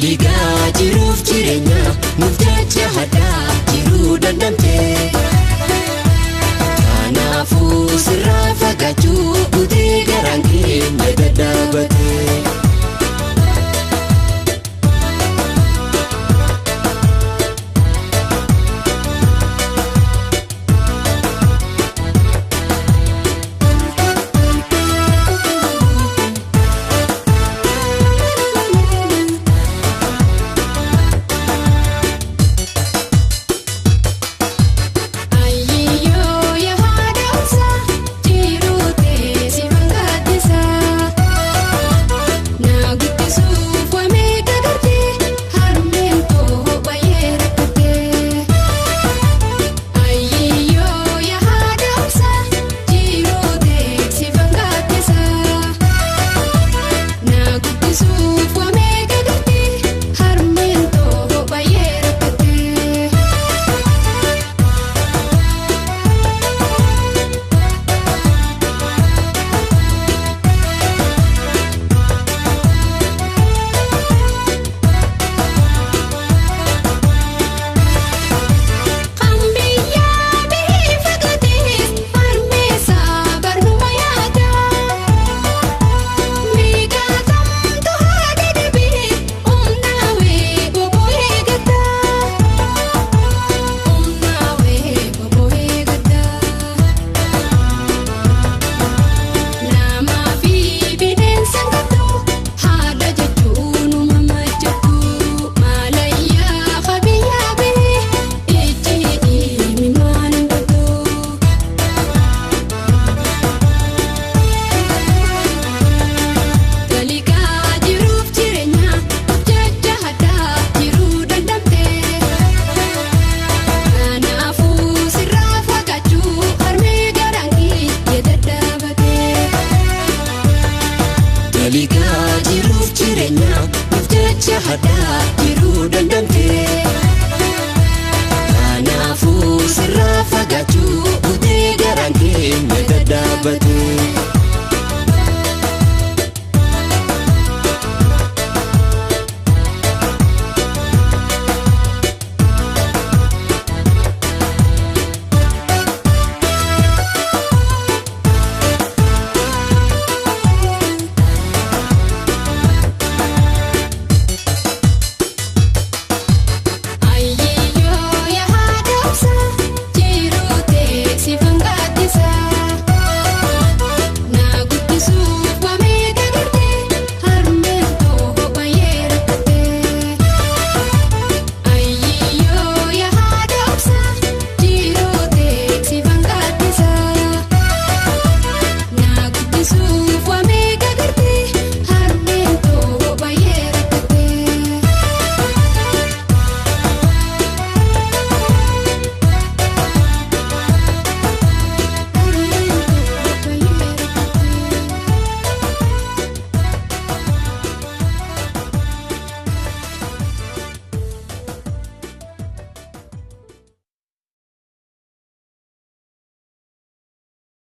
Taligaa jiruuf jireenya nuuf jecha hadhaa jiruu dandamte. Kanaafuu sirraa fagaachuu kutee garaan keenya dadhabate. Ayyoo yaa haadha jiruu teessi bangaatisa. Na guddisuuf waamee gagartee harmeen koo baay'ee rakkatee. Ayyoo yaa haadha jiruu teessi bangaatisa. Na guddisuuf waamee gagartee harmeen koo baay'ee rakkatee. Ambiyyaa bihii fagaatee harmeessaa barnuma yaada. Meeqaatamtu haadha dhabee humnaawee bobboo'ee gaddaa. Humnaawee bobboo'ee gaddaa. Namaa fi bineensa qabdu haadha jechuun uumama jettu maalayyaa qabiyyaa bee ijji mimaan godhu. Taligaa jiruuf jireenya jecha hadhaa jiruu dandamte. Kanaafuu sirraa fagaachuu harmee garaan kiyya dadhabate. Taligaa jiruuf jireenya nuuf jecha hadhaa jiruu dandamte. Kanaafuu sirraa fagaachuu kutee garaan keenya dadhabate.